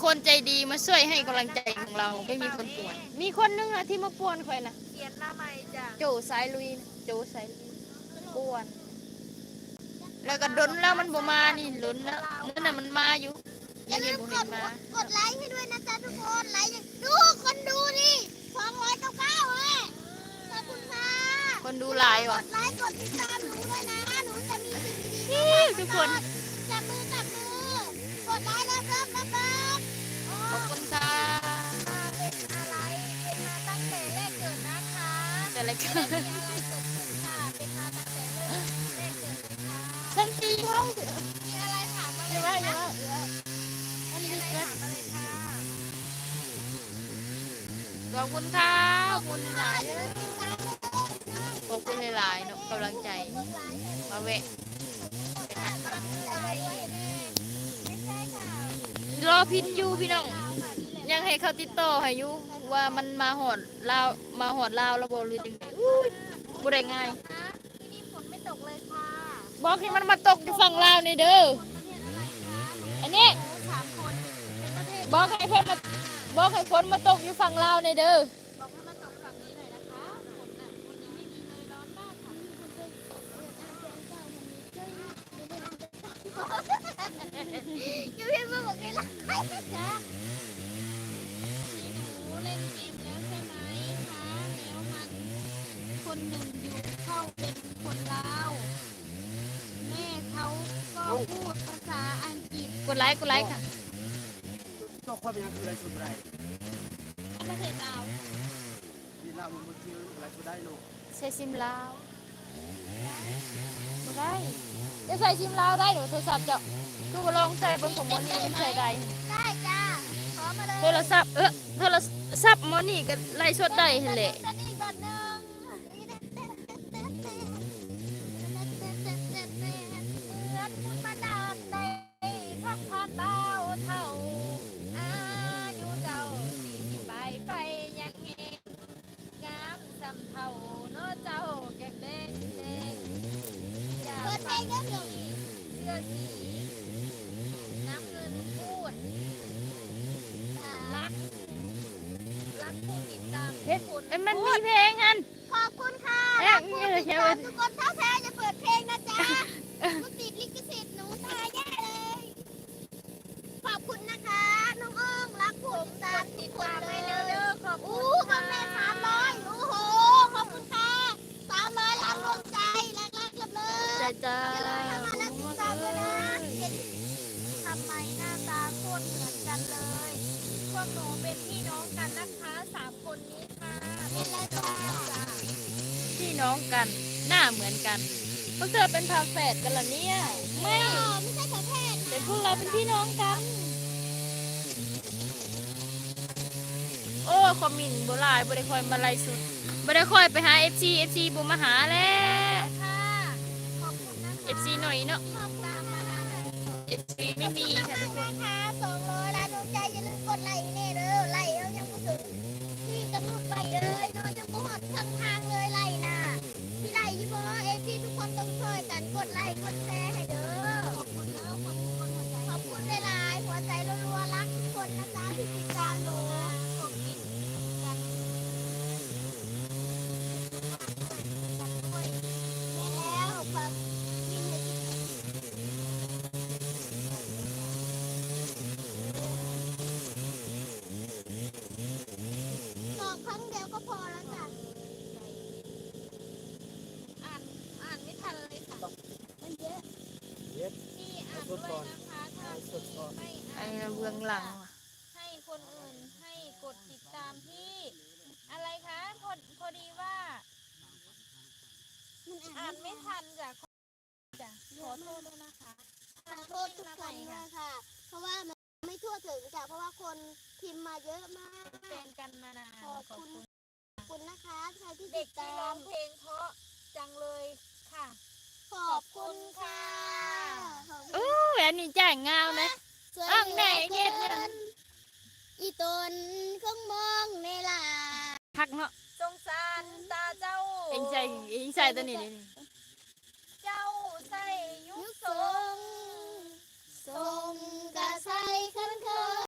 ຄົນໃຈດີມາຊ່ວຍໃຫ້ກຳລັງໃຈຂອງເຮົາ ໄມ່ມີຄົນປ່ວນ. ມີຄົນໜຶ່ງນະທີ່ມາປ່ວນຂ້ອຍນະ ຂຽນມາໃໝ່ຈ້ະ ໂຈສາຍລຸຍ ໂຈສາຍລຸຍ ປ່ວນ. ແລ້ວກໍດົນແລ້ວມັນບໍ່ມານີ້ ດົນແລ້ວ ນັ້ນນະມັນມາຢູ່. ຢ່າລືມກົດ ກົດໄລໃຫ້ດ້ວຍນະຈ໊ະທຸກຄົນ ໄລ ດູ ຄົນດູນີ້ ສອງຮ້ອຍເກົ້າສິບເກົ້າ ເອີ ຂອບຄຸນຄ່ະ ຄົນດູຫຼາຍຫວາ ກົດໄລ ກົດຕິດຕາມໜູດ້ວຍນະ ໜູຈະມີສິ່ງດີໆ ນີ້ ມາຝາກ ທຸກຄົນ ຈັບມື ຈັບມື ກົດໄລແລ້ວເລີບ ເລີບ ເລີບ ຂອບຄຸນຄ່ະ ເປັນອາໄລ ເປັນມາຕັ້ງແຕ່ແລກເກີດນະຄະ ແຕ່ແລກເກີດ ເປັນອາໄລ ເປັນມາຕັ້ງແຕ່ແລກເກີດນະຄະ ສັນຕິເຮົາ ມີອາໄລຖາມມາເລີຍນະ ອັນນີ້ ມີອາໄລຖາມມາເລີຍຄ່ະ. ຂອບຄຸນຄ່ະ ຂອບຄຸນຫຼາຍໆ ເດີ ຂອບຄຸນຫຼາຍໆເນາະ ກຳລັງໃຈ ມາແວະ ລໍພິນຢູ່ພີ່ນ້ອງ ຍັງໃຫ້ເຂົາຕິດຕໍ່ໃຫ້ຢູ່ ວ່າມັນມາຮອດລາວ ມາຮອດລາວແລ້ວບໍ່ ຫຼືຈັ່ງໃດ. ອຸ້ຍ ບໍ່ໄດ້ງ່າຍ. ທີ່นี่ฝนไม่ตกเลยค่ะ ບອກໃຫ້ມັນມາຕົກຢູ່ຝັ່ງລາວແດ່ເດີ ອັນນີ້ ສາມຄົນ ບອກໃຫ້ເພິ່ນມາ ບອກໃຫ້ຝົນມາຕົກຢູ່ຝັ່ງລາວແດ່ເດີ ບອກໃຫ້ມາຕົກຝັ່ງນີ້ໜ່ອຍนะคะ ฝนน่ะ ฝนยังไม่มีเลย ร้อนมากค่ะ อยู่เพียงมาบอกเลยล่ะ จ้ะ หนูเล่นเกมแล้วใช่ไหมคะ แล้วมัน คนหนึ่งอยู่ เขาเป็นคนลาว แม่เขาก็พูดภาษาอังกฤษ ກົດໄລ ກົດໄລຄ່ະ ເຈົ້າຄວາມຫຍັງຄືໄລສຸດບໍ່ໄດ້ ປະເທດລາວ ເວລາມັນບໍ່ຈື່ ໄລສຸດໄດ້ລູກ ໃຊ້ຊິມລາວ ບໍ່ໄດ້ ຈະໃຊ້ຊິມລາວໄດ້ ໂທລະສັບເຈົ້າ ຄືບໍ່ລອງໃຊ້ເບິ່ງ ຂອງມັນນີ້ມັນໃຊ້ໄດ້ ໄດ້ຈ້າ ຂໍມາເລີຍ ໂທລະສັບ ເອີ ໂທລະສັບໝໍນີ້ກໍໄລສົດໄດ້ຫັ້ນແຫຼະ ເຮືອນບຸນບັນດານໃດ ພັກຜ່ອນບ່າວເຖົ້າ ອາຍຸເຈົ້າສີ່ສິບປາຍໄປ ຍັງແຮງງາມສ່ຳເຖົ້າເນາະ ເຈົ້າແກ້ມແດງແດງ ຢາກ ເປີດເພງເດີ້ ເສື້ອສີ ເສື້ອສີນ້ຳເງິນ ພູດ ລັກ ລັກຜູ້ຕິດຕາມ ເຮັດ ຄົນ ເອີ ມັນມີເພງຫັ້ນ ຂອບຄຸນຄ່ະ ເອີ ລັກຜູ້ຕິດຕາມທຸກຄົນ ຖ້າແທ້ຢ່າເປີດເພງນະຈ໊ະ ມັນຕິດລິຂະສິດ ໜູຕາຍແຍ່ເລີຍ ຂອບຄຸນນະຄະ ນ້ອງອ້ອງ ລັກຜູ້ຕິດຕາມທຸກຄົນເລີຍ ຂອບຄຸນ ໂອ້ ບັກແມ່ ສາມຮ້ອຍ ໂອ້ໂຫ ຂອບຄຸນຄ່ະ ສາມຮ້ອຍລ້ານດວງໃຈ ລັກໆ ເລີບໆ ຈ້າ ຢ່າລືມເຂົ້າມາແລ້ວຕິດຕາມດ້ວຍນະ ເຫັນ ທຳໄມໜ້າຕາໂຄດເໝືອນກັນເລີຍ ພວກໜູເປັນພີ່ນ້ອງກັນນະຄະ ສາມຄົນນີ້ ພີ່ນ້ອງກັນ ໜ້າເໝືອນກັນ ພວກເຈົ້າເປັນຝາແຝດກັນລະເນຍ ໄມ່ ເປັນພວກລາວເປັນພີ່ນ້ອງກັນ ໂອ້ ຄອມເມັນບໍ່ຫຼາຍ ບໍ່ໄດ້ຄ່ອຍມາໄລສົດ ບໍ່ໄດ້ຄ່ອຍໄປຫາເອັຟຊີ ເອັຟຊີບໍ່ມາຫາແລ້ວ ເອັຟຊີໜ້ອຍເນາະ ເອັຟຊີໄມ່ມີຄ່ະທຸກຄົນ ສອງຮ້ອຍລ້ານດວງໃຈ ຢ່າລືມກົດໄລໃຫ້ແນ່ເດີ ໄລເຮົາຍັງບໍ່ເຖິງ ທີ່ກຳນົດໄວ້ເລີຍເນາະ ຍັງບໍ່ຮອດເຄິ່ງທາງເລີຍໄລນະ ຊິໄດ້ຢູ່ບໍ່ ເອັຟຊີທຸກຄົນຕ້ອງຊ່ອຍກັນກົດໄລກົດແຊໃຫ້ເດີ ຂອບຄຸນຫຼາຍໆ ຫົວໃຈລັວໆ ລັກທຸກຄົນນະຈ໊ະທີ່ຕິດຕາມດູ ແມ່ນແລ້ວ ຝາກຍິນໃຫ້ ຕອບຄັ້ງດຽວກໍພໍແລ້ວຈ້ະ ອ່ານ ອ່ານໄມ່ທັນເລີຍຄ່ະ ມັນເຍອະ ເຍອະ ພີ່ອ່ານດ້ວຍນະຄະ ຖ້າພີ່ໄມ່ອ່ານ ອັນນີ້ເບື້ອງຫຼັງ ໃຫ້ຄົນອື່ນໃຫ້ກົດຕິດຕາມພີ່ ອະໄລຄະ ພໍ ພໍດີວ່າ ມັນອ່ານ ອ່ານໄມ່ທັນຈ້ະ ຂໍໂທດດ້ວຍນະຄະ ຂໍໂທດທຸກຄົນດ້ວຍຄ່ະ ເພາະວ່າມັນໄມ່ທົ່ວເຖິງຈ້ະ ເພາະວ່າຄົນພິມມາເຍອະມາກ ເປັນແຟນກັນມານານ ຂອບຄຸນ ຂອບຄຸນນະຄະ ທີ່ຕິດຕາມ ເດັກທີ່ຮ້ອງເພງເພາະຈັງເລີຍຄ່ະ ຂອບຄຸນຄ່ະ ຂອບຄຸນ ໂອ້ຍ ອັນນີ້ຈ້າງງາມນະ ອ້າງແມ່ເຮັດຫຍັງ ອີ່ຕົນຄົງມອງແນ່ລະ ຄັກເນາະ ສົງສານຕາເຈົ້າ ເອັງໃສ່ ເອັງໃສ່ຕົວນີ້ເດ.